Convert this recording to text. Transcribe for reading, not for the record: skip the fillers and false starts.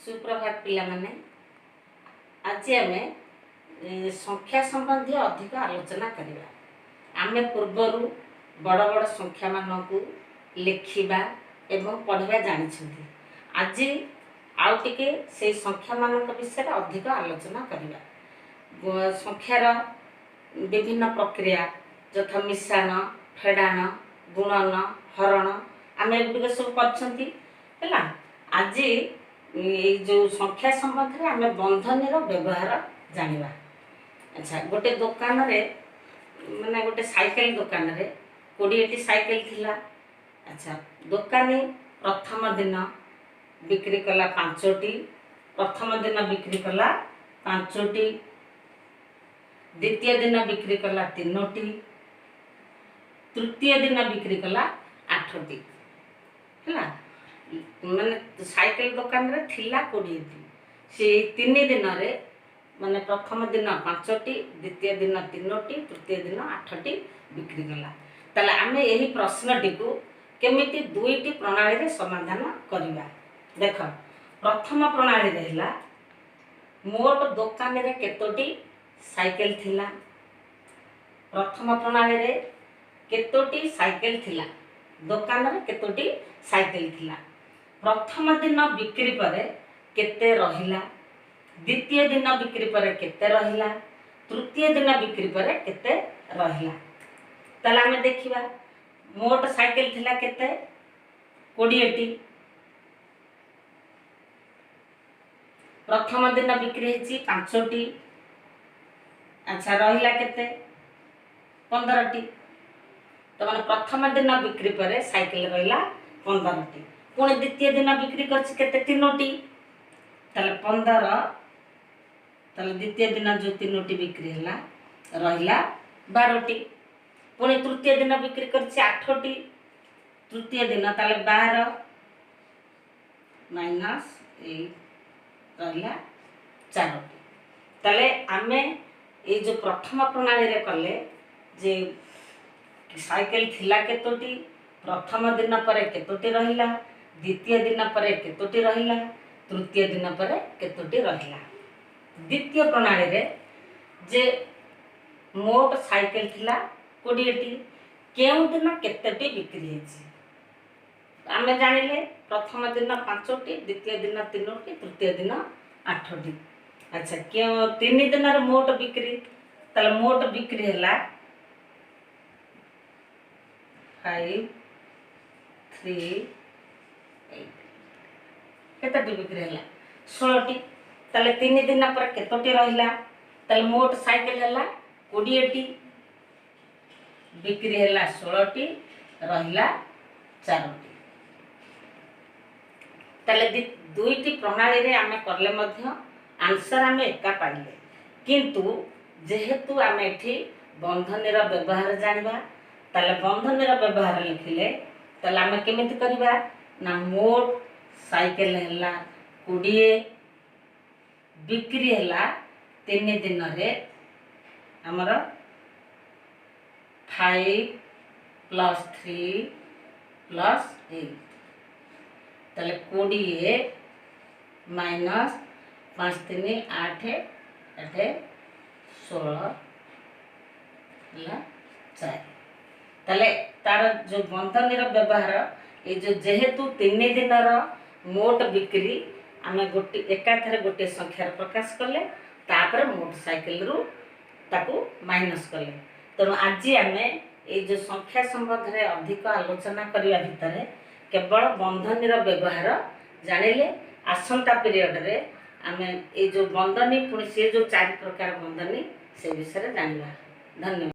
ସୁପ୍ରଭାତ ପିଲାମାନେ। ଆଜି ଆମେ ସଂଖ୍ୟା ସମ୍ବନ୍ଧୀୟ ଅଧିକ ଆଲୋଚନା କରିବା। ଆମେ ପୂର୍ବରୁ ବଡ଼ ବଡ଼ ସଂଖ୍ୟାମାନଙ୍କୁ ଲେଖିବା ଏବଂ ପଢ଼ିବା ଜାଣିଛନ୍ତି। ଆଜି ଆଉ ଟିକେ ସେଇ ସଂଖ୍ୟାମାନଙ୍କ ବିଷୟରେ ଅଧିକ ଆଲୋଚନା କରିବା। ସଂଖ୍ୟାର ବିଭିନ୍ନ ପ୍ରକ୍ରିୟା ଯଥା ମିଶାଣ, ଫେଡ଼ାଣ, ଗୁଣନ, ହରଣ, ଆମେ ଏଗୁଡ଼ିକ ସବୁ କରିଛନ୍ତି। ହେଲା, ଆଜି ଏଇ ଯେଉଁ ସଂଖ୍ୟା ସମ୍ବନ୍ଧରେ ଆମେ ବନ୍ଧନୀର ବ୍ୟବହାର ଜାଣିବା। ଆଚ୍ଛା, ଗୋଟେ ଦୋକାନରେ, ମାନେ ଗୋଟେ ସାଇକେଲ ଦୋକାନରେ 20ଟି ସାଇକେଲ ଥିଲା। ଆଚ୍ଛା, ଦୋକାନୀ ପ୍ରଥମ ଦିନ ବିକ୍ରି କଲା ପାଞ୍ଚଟି। ପ୍ରଥମ ଦିନ ବିକ୍ରି କଲା ପାଞ୍ଚଟି, ଦ୍ୱିତୀୟ ଦିନ ବିକ୍ରି କଲା ତିନୋଟି, ତୃତୀୟ ଦିନ ବିକ୍ରି କଲା ଆଠଟି। ହେଲା, ମାନେ ସାଇକେଲ ଦୋକାନରେ ଥିଲା 20ଟି। ସେଇ 3 ଦିନରେ, ମାନେ ପ୍ରଥମ ଦିନ ପାଞ୍ଚଟି, ଦ୍ୱିତୀୟ ଦିନ ତିନୋଟି, ତୃତୀୟ ଦିନ ଆଠଟି ବିକ୍ରି କଲା। ତାହେଲେ ଆମେ ଏହି ପ୍ରଶ୍ନଟିକୁ କେମିତି ଦୁଇଟି ପ୍ରଣାଳୀରେ ସମାଧାନ କରିବା, ଦେଖ। ପ୍ରଥମ ପ୍ରଣାଳୀରେ ହେଲା, ମୋଟ ଦୋକାନରେ କେତୋଟି ସାଇକେଲ ଥିଲା? ପ୍ରଥମ ପ୍ରଣାଳୀରେ କେତୋଟି ସାଇକେଲ ଥିଲା? ଦୋକାନରେ କେତୋଟି ସାଇକେଲ ଥିଲା? ପ୍ରଥମ ଦିନ ବିକ୍ରି ପରେ କେତେ ରହିଲା? ଦ୍ୱିତୀୟ ଦିନ ବିକ୍ରି ପରେ କେତେ ରହିଲା? ତୃତୀୟ ଦିନ ବିକ୍ରି ପରେ କେତେ ରହିଲା? ତାହେଲେ ଆମେ ଦେଖିବା, ମୋଟ ସାଇକେଲ ଥିଲା କେତେ? 20ଟି। ପ୍ରଥମ ଦିନ ବିକ୍ରି ହେଇଛି ପାଞ୍ଚଟି। ଆଚ୍ଛା, ରହିଲା କେତେ? 15ଟି। ତ ମାନେ ପ୍ରଥମ ଦିନ ବିକ୍ରି ପରେ ସାଇକେଲ ରହିଲା 15ଟି। ପୁଣି ଦ୍ୱିତୀୟ ଦିନ ବିକ୍ରି କରିଛି କେତେ? ତିନୋଟି। ତାହେଲେ 15। ତାହେଲେ ଦ୍ୱିତୀୟ ଦିନ ଯେଉଁ ତିନୋଟି ବିକ୍ରି ହେଲା, ରହିଲା 12ଟି। ପୁଣି ତୃତୀୟ ଦିନ ବିକ୍ରି କରିଛି ଆଠଟି। ତୃତୀୟ ଦିନ ତାହେଲେ 12 ମାଇନସ୍ ଏଇଟ୍, ରହିଲା ଚାରୋଟି। ତାହେଲେ ଆମେ ଏଇ ଯେଉଁ ପ୍ରଥମ ପ୍ରଣାଳୀରେ କଲେ ଯେ ସାଇକେଲ ଥିଲା କେତୋଟି, ପ୍ରଥମ ଦିନ ପରେ କେତୋଟି ରହିଲା, ଦ୍ୱିତୀୟ ଦିନ ପରେ କେତୋଟି ରହିଲା, ତୃତୀୟ ଦିନ ପରେ କେତୋଟି ରହିଲା। ଦ୍ୱିତୀୟ ପ୍ରଣାଳୀରେ ଯେ ମୋଟ ସାଇକେଲ ଥିଲା 20ଟି, କେଉଁ ଦିନ କେତୋଟି ବିକ୍ରି ହେଇଛି? ଆମେ ଜାଣିଲେ ପ୍ରଥମ ଦିନ ପାଞ୍ଚଟି, ଦ୍ୱିତୀୟ ଦିନ ତିନୋଟି, ତୃତୀୟ ଦିନ ଆଠଟି। ଆଚ୍ଛା, କେଉଁ 3 ଦିନର ମୋଟ ବିକ୍ରି? ତାହେଲେ ମୋଟ ବିକ୍ରି ହେଲା ଫାଇଭ୍, ଥ୍ରୀ, ଏଇଟ୍। କେତୋଟି ବିକ୍ରି ହେଲା? 16ଟି। ତାହେଲେ 3 ଦିନ ପରେ କେତୋଟି ରହିଲା? ତାହେଲେ ମୋଟ ସାଇକେଲ ହେଲା 20ଟି, ବିକ୍ରି ହେଲା 16ଟି, ରହିଲା ଚାରୋଟି। ତାହେଲେ ଦୁଇଟି ପ୍ରଣାଳୀରେ ଆମେ କଲେ ମଧ୍ୟ ଆନ୍ସର ଆମେ ଏକା ପାଇଲେ। କିନ୍ତୁ ଯେହେତୁ ଆମେ ଏଠି ବନ୍ଧନୀର ବ୍ୟବହାର ଜାଣିବା, ତାହେଲେ ବନ୍ଧନୀର ବ୍ୟବହାର ଲେଖିଲେ ତାହେଲେ ଆମେ କେମିତି କରିବା ନା, ମୋଟ ସାଇକେଲ ହେଲା 20, ବିକ୍ରି ହେଲା 3 ଦିନରେ ଆମର 5 ପ୍ଲସ୍ 3 ପ୍ଲସ୍ 8। ତାହେଲେ 20 ମାଇନସ୍ ପାଞ୍ଚ ତିନି ଆଠ, ଆଠ 16 ହେଲା ଚାରି। ତାହେଲେ ତାର ଯେଉଁ ବନ୍ଧନୀର ବ୍ୟବହାର, ଏଇ ଯେଉଁ ଯେହେତୁ 3 ଦିନର ମୋଟ ବିକ୍ରି ଆମେ ଗୋଟେ ଏକାଥରେ ଗୋଟିଏ ସଂଖ୍ୟାରେ ପ୍ରକାଶ କଲେ, ତାପରେ ମୋଟ ସାଇକେଲରୁ ତାକୁ ମାଇନସ୍ କଲେ। ତେଣୁ ଆଜି ଆମେ ଏଇ ଯେଉଁ ସଂଖ୍ୟା ସମ୍ବନ୍ଧରେ ଅଧିକ ଆଲୋଚନା କରିବା ଭିତରେ କେବଳ ବନ୍ଧନୀର ବ୍ୟବହାର ଜାଣିଲେ। ଆସନ୍ତା ପିରିୟଡ଼ରେ ଆମେ ଏଇ ଯେଉଁ ବନ୍ଧନୀ, ପୁଣି ସେ ଯେଉଁ ଚାରି ପ୍ରକାର ବନ୍ଧନୀ, ସେ ବିଷୟରେ ଜାଣିବା। ଧନ୍ୟବାଦ।